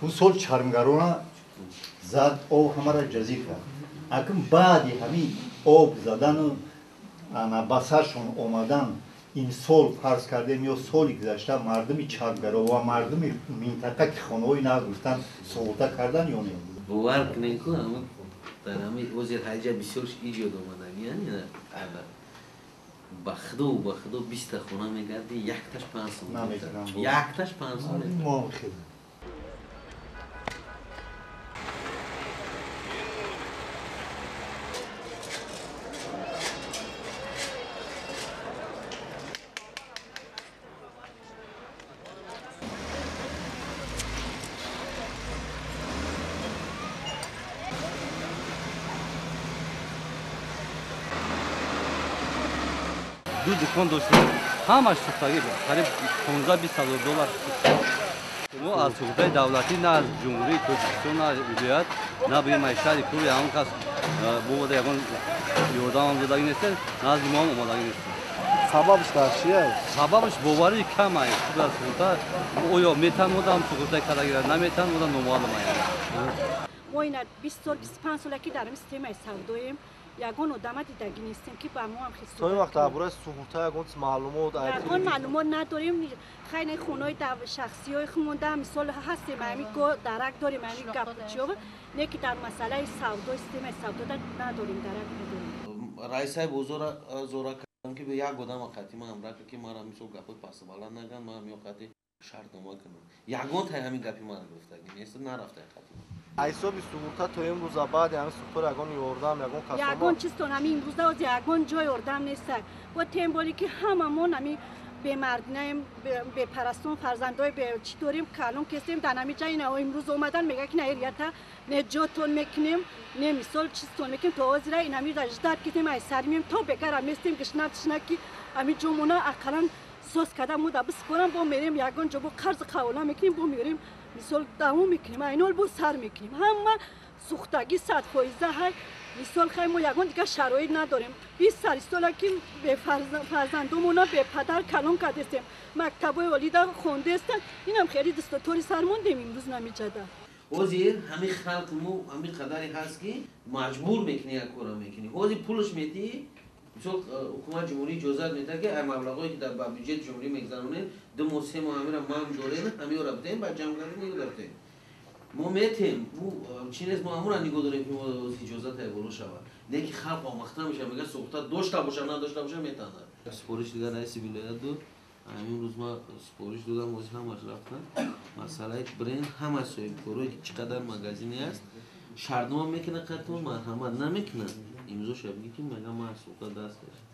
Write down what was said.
Он сол чармгарона зад, об ҳамаро ҷазир кард. Акн баъди ҳамин об задану ба саршон омадан, имсол фарз кардем ё соли гузашта мардуми чармгаро ва мардуми минтақа ки хонаҳои нав гирифтан суғурта кардан ё не? Бовар кунед ку дар ҳамин ҳозир ҳайҷа бисёр иҷод омадагӣ, ба худо ба худо 20 хона мегарди, якташ 5 сом, якташ 5 сом. Ду дукон доштем, ҳамаш сӯхтагӣ буд, қариб 15-20 ҳазор доллар. Мо аз суғуртаи давлатӣ, на аз Ҷумҳурии Тоҷикистон, на аз вилоят, на ба шаҳри Кӯлоб ягон кас бомада ягон ёрдамам додагӣ нестем, назди моам омадагӣ нестем. Сабабш дар чи аст? Сабабш боварии кам аст. Худ аз суғурта оё метавонам суғуртаи кардагира, наметавонам, номаълум аст. Мо ина 20 сол, 25 сола ки дар ин системаи савдоем, ягон одама дидагӣ нестем ки ба мо ҳам хисоб. То ин вақт дар бораи суғурта ягон маълумот? Ягон маълумот надорем. Хайне хонаҳои шахсиҳои худмонда мисол ҳастем, ҳамин дарак дорем, ҳамин гапчиҳо, не ки дар масъалаи савдо, системаи савдо надорем, дарак надорем. Раисаи бозора зора кардам ки як одама қатъи ман ҳамроҳ ки мара мисол гапҳои пасту баланд наган, ман ё қатъи шартнома кунам. Ягон тай ҳамин гапи мара гуфтагӣ нест, нарафта қатъи. Ҳисоби суғурта то имрӯза баъди ҳамин сӯхтор ягон ёрдам, ягон кас? Ягон чизтон ҳамин имрӯза ози ягон ҷой ёрдам нест. Бо темболе ки ҳамамон ҳамин бемардинаем, бепарастон, фарзандои чӣ дорем, калон кестем дар ҳамин ҷа. Ина имрӯз омадан мега ки наирията неҷотон мекунем, не мисол чизтон мекунем. То озира ин ҳамин ждат кистем, ай сар мием то бекара местем, гишна тишна ки ҳамин ҷомона ақаллан соз карда мо да биспорам, бо мерем ягон ҷо бо қарзи қавола мекунем, бо мерем мисол давом мекунем, айнол бо сар мекунем. Ҳама сӯхтагӣ 100% ҳай. Мисол хай мо ягон дигар шароит надорем. 20 сари сола ки бефарзандомона бепадар калон кардестем, мактабҳои олида хондестем, инам хеле дастотори сар мондем имрӯз намеҷада. Ҳозир ҳамин халқи мо ҳамин қадаре ҳаст ки маҷбур мекунӣ, як кора мекунӣ. Ҳозир пулаш метиҳӣ, мисол ҳукумати ҷумҳурӣ иҷозат медиҳад ки маблағҳое ки дар ба бюҷети ҷумҳурӣ мегузаронем, 2 моҳ 3 моҳ ҳамира ман дорем, ҳамиёра бидем, баъд ҷамъ кардем мегузаронем. Мо метем, чӣ нест, мо ҳамура нигоҳ дорем ки мо иҷозат боло шавад. Не ки халқ омахта мешавад, мегӯяд суғурта дошта бошад, надошта бошад метавонад. Супориш дигар раиси вилоят буд, ҳамин рӯз ман супориш додам, ҳозир ҳамаш рафтан. Масъалаи бренд, ҳама соҳибкорое ки чӣ қадар магазине аст, шартнома мекунад қатъон, марҳамат намекунад, имзо шавад, бигӯ ки мега ман суғурта даст кашам.